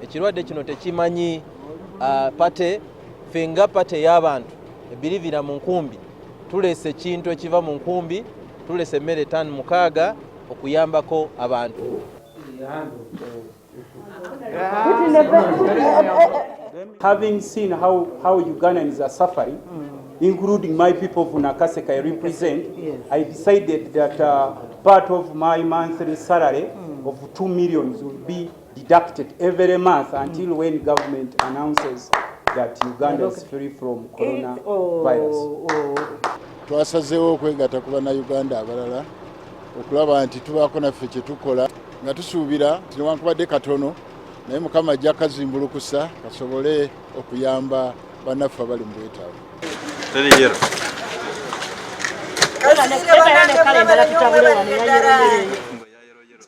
Ekirwadde kino tekimanyi party. Ffe nga party ey'abantu ebirivira mu nkumbi, tuleese ekintu ekiva mu nkumbi, tuleese emmere 6 okuyambako abantu. Having seen how Ugandans are suffering, including my people of Nakaseke I represent, I decided that part of my monthly salary of 2 millions will be deducted every month until when government announces that Uganda is free from coronavirus. Twasazeewo okwegatta ku Bannayuganda abalala okulaba nti tubaako naffe kye tukola, nga tusuubira nti newankubadde katono, naye Mukama ajja kazimbulukusa kasobole okuyamba bannaffe abali mu bwetaavu.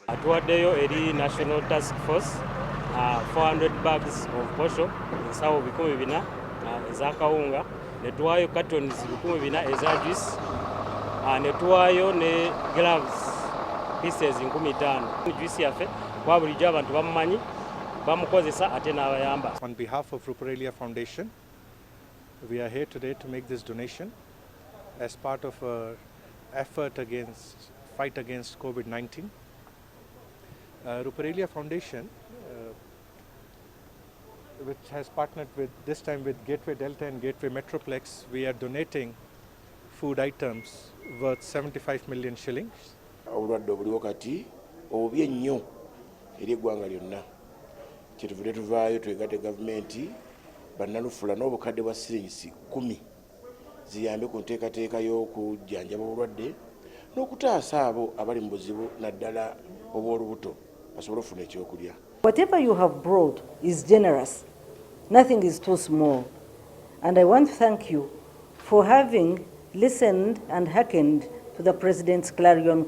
Atuwaddeyo eri National Task Force 400 bags of posho, ensawo 400 ez'akawunga, ne tuwaayo cartons 400 eza juice, ne tuwaayo ne gloves pieces 5000. Juice yaffe kwa bulijjo abantu bamumanyi, bamukozesa ate n'abayamba. On behalf of Ruparelia Foundation, we are here today to make this donation as part of our effort against fight against COVID-19. Ruparelia Foundation, which has partnered with this time with Gateway Delta and Gateway Metroplex, we are donating food items worth 75 million shillings. Obulwadde obuliwo kati obubi ennyo eri eggwanga lyonna, kyetuvudde tuvaayo twegatte gavumenti bannalufula n'obukadde bwa siringisi 10 ziyambe ku nteekateeka y'okujjanjaba obulwadde n'okutaasa abo abali mu buzibu, naddala obw'olubuto, basobole okufuna ekyokulya. Whatever you have brought is generous. Nothing is too small. And I want to thank you for having listened and hearkened to the President's clarion